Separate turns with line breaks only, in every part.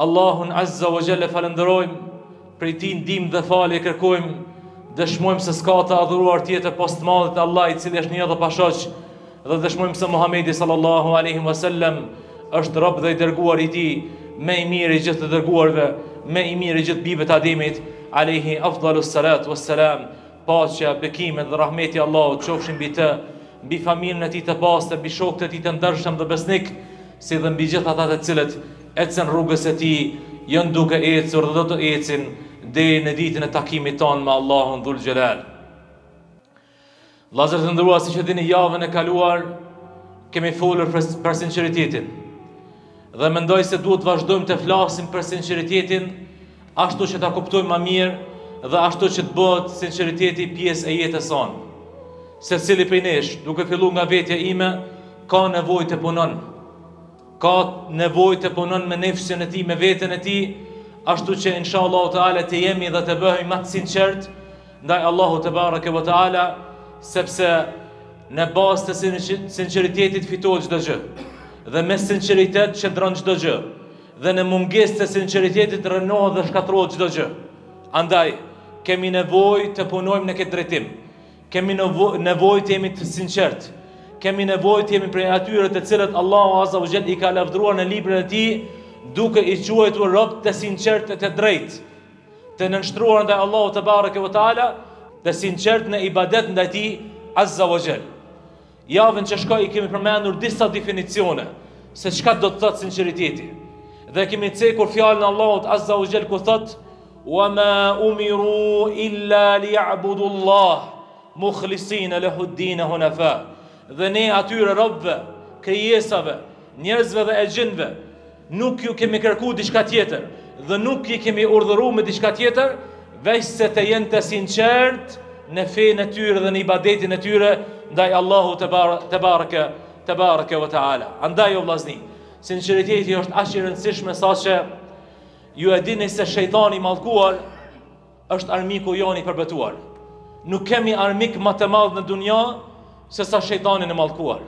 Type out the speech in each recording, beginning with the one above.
Allahun Azza wa Jall e falënderojmë, prej tij ndihmë dhe falje kërkojmë, dëshmojmë se s'ka të adhuruar tjetër pos të madhit Allah i cili është një dhe pa shoq, dhe dëshmojmë se Muhamedi sallallahu alaihi wasallam është rob dhe i dërguar i tij, më i miri i gjithë të dërguarve, më i miri i gjithë bijve të Ademit, alaihi afdalus salat wassalam. Paqja, bekimet dhe rahmeti i Allahut qofshin mbi të, mbi familjen e tij të pastër, mbi shokët e tij të ndershëm dhe besnik, si dhe mbi gjithë ata të cilët ecën rrugës së tij, janë duke ecur dhe do të ecin deri në ditën e takimit tonë me Allahun Dhul Xhelal. Vëllezër të nderuar, siç e dini javën e kaluar kemi folur për, për sinqeritetin. Dhe mendoj se duhet të vazhdojmë të flasim për sinqeritetin ashtu që ta kuptojmë ma mirë dhe ashtu që të bëhet sinqeriteti pjesë e jetës sonë. Secili prej nesh, duke fillu nga vetja ime, ka nevojë të punon. Ka nevojë të punon me nefsin e tij, me veten e tij, ashtu që inshallah teala të jemi dhe të bëhemi ma të sinqertë ndaj Allahut tebareke ve teala, sepse në bazë të sinqeritetit fitohet çdo gjë. Dhe me sinqeritet qëndron çdo gjë. Dhe në mungesë të sinqeritetit rrënohet dhe shkatërrohet çdo gjë. Andaj kemi nevojë të punojmë në këtë drejtim. Kemi nevojë të jemi të sinqertë. Kemi nevojë të jemi prej atyre të cilët Allahu Azza wa Jall i ka lavdëruar në librin e tij, duke i quajtur rob të sinqertë e të drejtë, të nënshtruar ndaj Allahut tebareke ve teala, të sinqertë në ibadet ndaj tij Azza wa Jall. Javën që shkoi i kemi përmendur disa definicione se çka do të thotë sinqeriteti. Dhe kemi cekur fjalën e Allahut Azza wa Jall ku thotë Wa ma umiru illa liya'budu Allah mukhlisina lahu ad-din hunafa. Dhe ne atyre robëve, krijesave, njerëzve dhe exhinëve nuk ju kemi kërku diçka tjetër dhe nuk i kemi urdhëru me diçka tjetër, veç se të jenë të sinqert në fenë e tyre dhe në ibadetin e tyre ndaj Allahut tebareke tebareke ve teala. Andaj o vllazni, sinqeriteti është aq i rëndësishëm saqë Ju e dini se shejtani i mallkuar është armiku jonë i përbetuar. Nuk kemi armik ma të madh në dunja se sa shejtanin e mallkuar.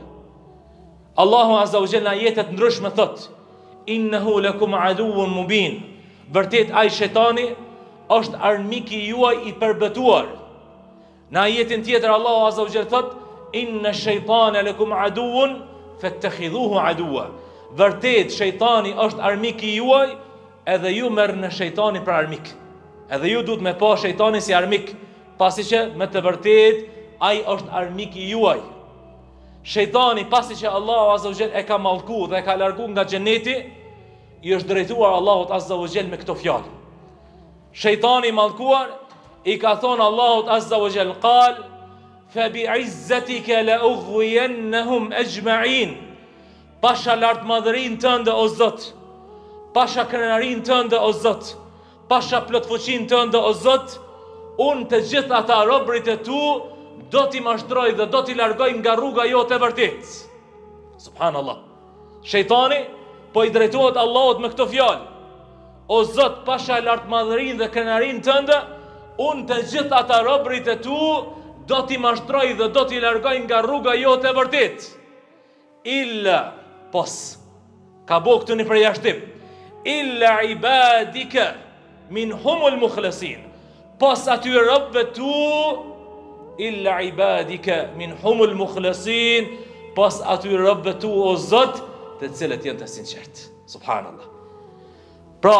Allahu Azza wa Jalla në ajete të ndryshme thotë: "Innehu lakum aduwwun mubin." Vërtet ai shejtani është armiki juaj i përbetuar. Në ajetin tjetër Allahu Azza wa Jall thot inna shaytana lakum aduwwun fattakhidhuhu aduwwa. Vërtet shejtani është armiki juaj, edhe ju merrne shejtanin për armik. Edhe ju duhet me pa shejtanin si armik, pasi që me të vërtet ai është armiki juaj. Shejtani pasi që Allahu Azza wa Jall e ka mallku dhe e ka largu nga xheneti, i është drejtuar Allahut Azza wa Jall me këto fjalë. Shejtani i mallkuar i ka thonë Allahut Azza wa Jall kal fe bi izzetike le ughwijennehum exhmain pasha lartmadhërinë tënde o Zot pasha krenarinë tënde o Zot pasha plotfuqinë tënde o Zot unë të gjithë ata robërit e tu do t'i mashtroj dhe do t'i largoj nga rruga jote e vërtetë subhanallah shejtani po i drejtohet Allahut me këto fjalë O Zot, pasha lartmadhërinë dhe krenarinë tënde, unë të gjithë ata robërit e tu do t'i mashtroj dhe do t'i largoj nga rruga jote e vërtetë. Illa, pos, ka bo këtu një përjashtim. Illa ibadike minhumul mukhlesin. Pos atyre robëve tu, illa ibadike minhumul mukhlesin, pos atyre robëve tu, o Zot, të cilët janë të sinqertë. Subhanallah. Pra,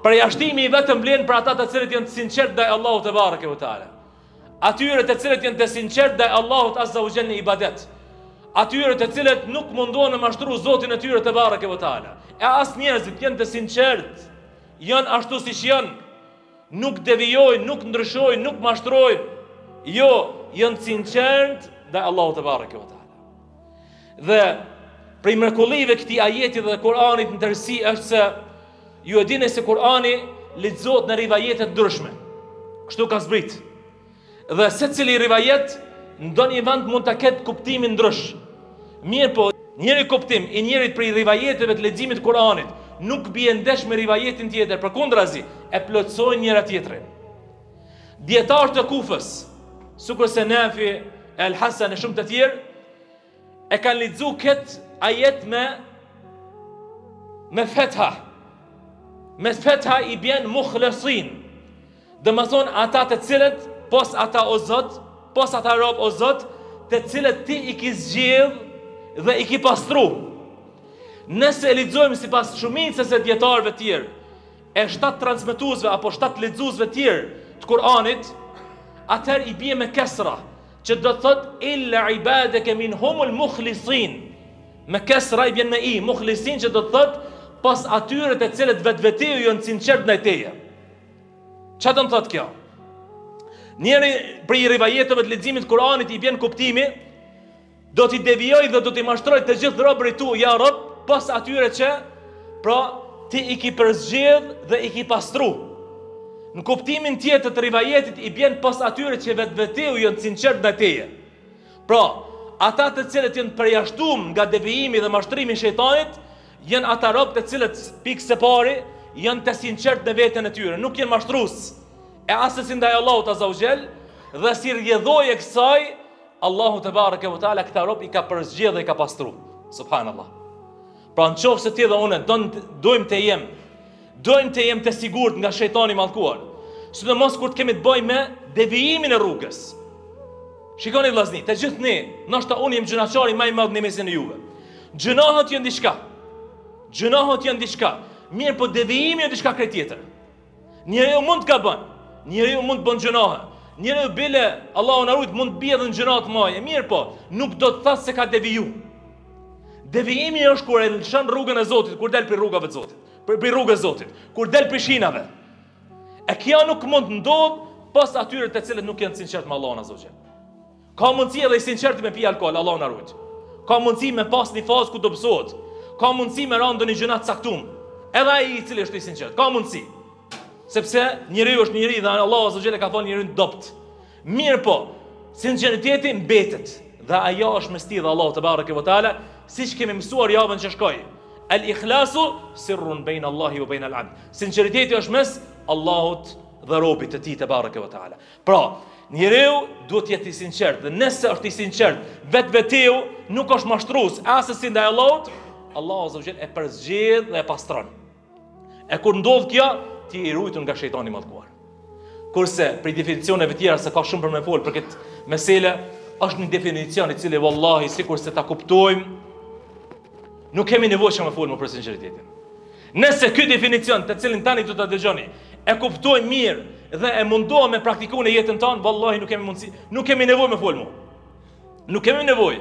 përjashtimi i vetëm vlen për ata të cilët janë të sinqertë ndaj Allahut tebareke ve teala. Atyre të cilët janë të sinqertë ndaj Allahut azza wa jall në ibadet. Atyre të cilët nuk mundohen me mashtru Zotin e tyre tebareke ve teala. E as njerëzit janë të sinqertë, janë ashtu siç janë, nuk devijojnë, nuk ndryshojnë, nuk mashtrojnë. Jo, janë të sinqertë ndaj Allahut tebareke ve teala. Dhe prej mrekullive këtij ajeti dhe Kur'anit në tërësi është se ju e dini se Kur'ani lexohet në rivajete të ndryshme. Kështu ka zbrit. Dhe secili rivajet në ndonjë vend mund ta ketë kuptimin ndrysh. Mirëpo, njëri kuptim i njërit prej rivajeteve të leximit të Kur'anit nuk bie ndesh me rivajetin tjetër, përkundrazi e plotësojnë njëra tjetrin. Dijetarët e Kufës, sikurse Nafi, El Hasan e shumë të tjerë, e kanë lexu këtë ajet me me fetha. Me fetha i bjen mukhlesin. Domethonë ata të cilët, pos ata o Zot, pos ata rob o Zot, të cilët ti i ki zgjedh dhe i ki pastru. Nëse e lexojmë sipas shumicës së dijetarëve tjerë, e shtatë transmetuesve apo shtatë lexuesve tjerë të Kur'anit, atëherë i bie me kesra, që do të thotë illa ibadaka minhumul mukhlisin. Me kesra i bjen me i, mukhlisin që do të thotë pos atyre të cilët vetvetiu janë të sinqertë ndaj teje. Çka do të thotë kjo? Njëri prej rivajeteve të leximit të Kur'anit i bjen kuptimi do t'i devijoj dhe do t'i mashtroj të gjithë robërit tu, ja Rob, pos atyre që pra ti i ki përzgjedh dhe i ki pastru. Në kuptimin tjetër të rivajetit i bjen pos atyre që vetvetiu janë të sinqertë ndaj teje. Pra, ata të cilët janë përjashtum nga devijimi dhe mashtrimi i shejtanit, janë ata rob të cilët pikë së pari janë të sinqertë në veten e tyre, nuk janë mashtrus. E assesi ndaj Allahut azza wa xhel dhe si rrjedhojë e kësaj Allahu tebareke ve teala këta rob i ka përzgjedh dhe i ka pastru. Subhanallah. Pra në qoftë se ti dhe unë don, dojmë të jem, dojmë të jem të sigurt nga shejtani i mallkuar, sidomos kur të kemi të bëjmë me devijimin e rrugës. Shikoni vllazni, të gjithë ne, ndoshta unë jem gjynahqari ma i madh në mesin e juve. Gjynahet janë diçka. Gjynahet janë diçka. Mirëpo devijimi është diçka krejt tjetër. Njeriu mund të gabon, njeriu mund të bën gjynahe. Njeriu bile, Allahu na rujt, mund të bie edhe në gjynahe të mëdha. Mirëpo, nuk do të thotë se ka deviju. Devijimi është kur e lëshon rrugën e Zotit, kur del prej rrugave të Zotit, prej, prej rrugës Zotit, kur del prej shinave. E kjo nuk mund të ndodhë pos atyre të cilët nuk janë të sinqertë me Allahun azza wa xhel. Ka mundësi edhe i sinqertë me pi alkool, Allahu na rujt. Ka mundësi me pas një fazë ku dobësohet. Ka mundësi me ra n'ndonjë gjynah të caktum. Edhe ai i cili është i sinqertë, ka mundësi. Sepse njeriu është njeri dhe Allahu azza wa xhel e ka falë njeriun të dobët. Mirëpo, sinqeriteti mbetet dhe ajo është mes tij dhe Allahut tebareke ve teala, siç kemi mësuar javën që shkoi. El ikhlasu sirrun bejn Allahi wa bejn al abd. Sinqeriteti është mes Allahut dhe robit të tij tebareke ve teala. Pra, njeriu duhet të jetë i sinqert dhe nëse është i sinqert, vetvetiu nuk është mashtrues, assesi ndaj Allahut, Allahu azza wa xhel e përzgjedh dhe e pastron. E kur ndodh kjo, ti je i rujtur nga shejtani i mallkuar. Kurse prej definicioneve tjera se ka shumë për me fol për këtë mesele, është një definicion i cili wallahi sikurse ta kuptojmë nuk kemi nevojë që me fol më për sinqeritetin. Nëse ky definicion të cilin tani do ta dëgjoni, e kuptojmë mirë dhe e mundohem me praktiku në jetën tonë, wallahi nuk kemi mundësi, nuk kemi nevojë me fol më. Nuk kemi nevojë.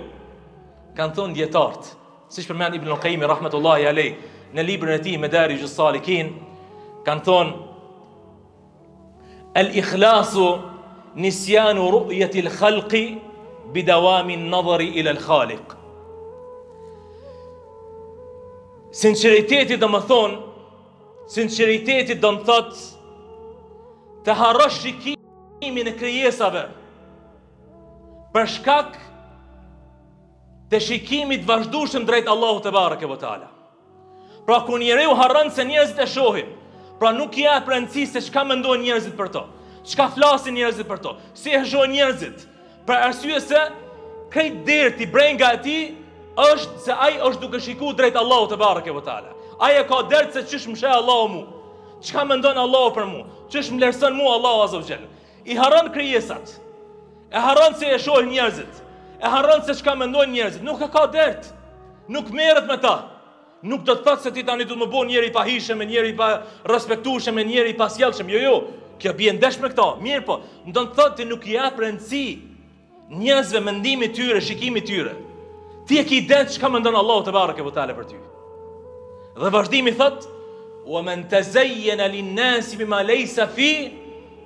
Kanë thonë dijetarët, siç përmend Ibn Al-Qayyim rahmetullahi alej në librin e tij Medarij us-Salikin, kanë thonë El ikhlasu nisjanu ru'jeti l-khalqi bi dawami nadhari ila l-khaliq. Sinqeriteti domethonë, sinqeriteti do të thotë të harrosh shikimin e krijesave për shkak të shikimit vazhdueshëm drejt Allahut tebareke ve teala. Pra kur njeriu harron se njerëzit e shohin, pra nuk i jep rëndësi se çka mendojnë njerëzit për to, çka flasin njerëzit për to, si e shohin njerëzit, për arsye se krejt derti brenga e tij është se ai është duke shiku drejt Allahut tebareke ve teala. Ai e ka dert se qysh më sheh Allahu mu. Çka mendon Allahu për mu? Qysh më vlerëson mu Allahu azza wa xhel? I harron krijesat. E harron se e shohin njerëzit. E harron se çka mendojnë njerëzit. Nuk e ka dert. Nuk merret me ta. Nuk do të thotë se ti tani duhet me u bo njeri i pahijshëm, njeri i parespektueshëm, njeri i pasjellshëm. Jo, jo. Kjo bie ndesh me këto. Mirëpo, do të thotë ti nuk i jep rëndësi njerëzve mendimit tyre, shikimit tyre. Ti e ki dert çka mendon Allahu tebareke ve teala për ty. Dhe vazhdimi thot: "Wa man tazayyana lin-nasi bima laysa fi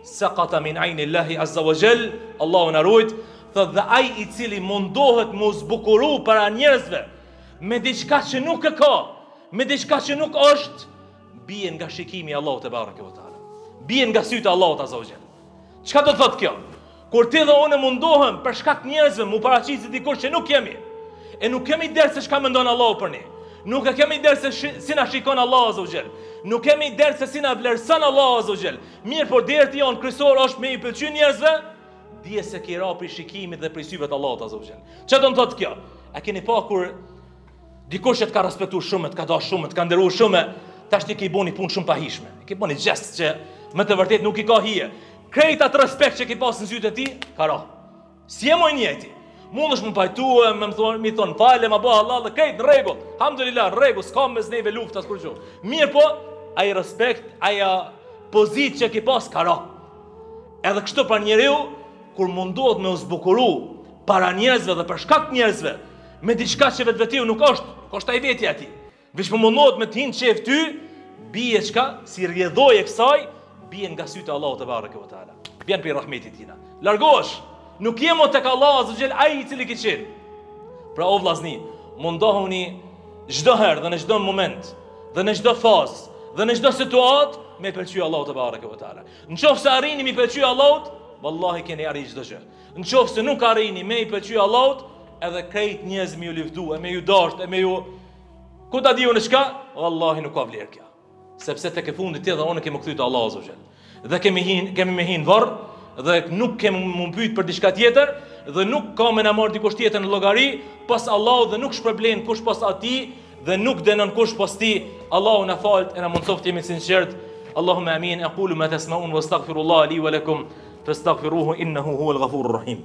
Sakata min ajni Allahi azza wa jall, Allahu na rujt, thot dhe ai i cili mundohet m'u zbukuru para njerëzve me diçka që nuk e ka, me diçka që nuk është, bie nga shikimi i Allahut tebareke ve teala. Bie nga sytë e Allahut azza wa jall. Çka do të thotë kjo? Kur ti dhe unë mundohem për shkak të njerëzve m'u paraqit si dikush që nuk jemi, e nuk kemi dert se çka mendon Allahu për ne. Nuk e kemi dert se shi, si na shikon Allahu azza wa jall. Nuk kemi dert se si na vlerëson Allahu azza wa jall. Mirëpo derti jonë kryesor është me i pëlqy njerëzve, dije se ki ra prej shikimit dhe prej syve të Allahut azza wa jall. Çka do të thotë kjo? A keni pa kur dikush që të ka respektu shumë, të ka dashur shumë, të ka nderuar shumë, Tash ti ke bo një punë shumë pahijshme. Ke bo një gjest që me të vërtetë nuk i ka hije. Krejt atë respekt që ke pas në sytë e tij, ka ra. S'je mo i njëjti. Mundesh me pajtu, me më thonë, mi thonë falë, ma bo hallall dhe krejt në rregull. Alhamdulillah, në rregull, s'ka mes neve luftë as kurgjo. Mirëpo, ai respekt, ajo pozitë që ke pas ka ra. Edhe kështu pra njeriu kur mundohet me u zbukuru para njerëzve dhe për shkak të njerëzve, me diçka që vetvetiu nuk është, nuk është ai vetja e tij. Veç po mundohet me të hi n'qejf ty, bie çka, si rrjedhojë e kësaj, bie nga sytë e Allahut tebareke ve teala. Bjen prej rahmetit tina. Largohesh, nuk je mo tek Allahu azze ve xhel ai i cili ke qenë. Pra o vllazni, mundohuni çdo herë dhe në çdo moment dhe në çdo fazë dhe në çdo situatë me i pëlqy Allahut tebareke ve teala. Në qoftë se arrini me i pëlqy Allahut, vallahi keni arrit çdo gjë. Në qoftë se nuk arrini me i pëlqy Allahut, edhe krejt njerëz me ju livdu, e me ju dasht, e me ju... Ku ta di unë çka? Vallahi nuk ka vlerë kjo. Sepse tek e fundit ti dhe unë kemi kthy te Allahu azze ve xhel. Dhe kemi, hin, kemi me hin n'vorr, dhe nuk kemi m'u pyet për diçka tjetër, dhe nuk ka me na marrë dikush tjetër në llogari, pos Allahut dhe nuk shpërblen kush pos atij, dhe nuk dënon kush pos tij. Allahu na faltë e na mundësoftë të jemi sinqert. Allahumma amin. Aqulu ma tasma'un wa astaghfirullah li wa lakum fastaghfiruhu innahu huwal ghafurur rahim.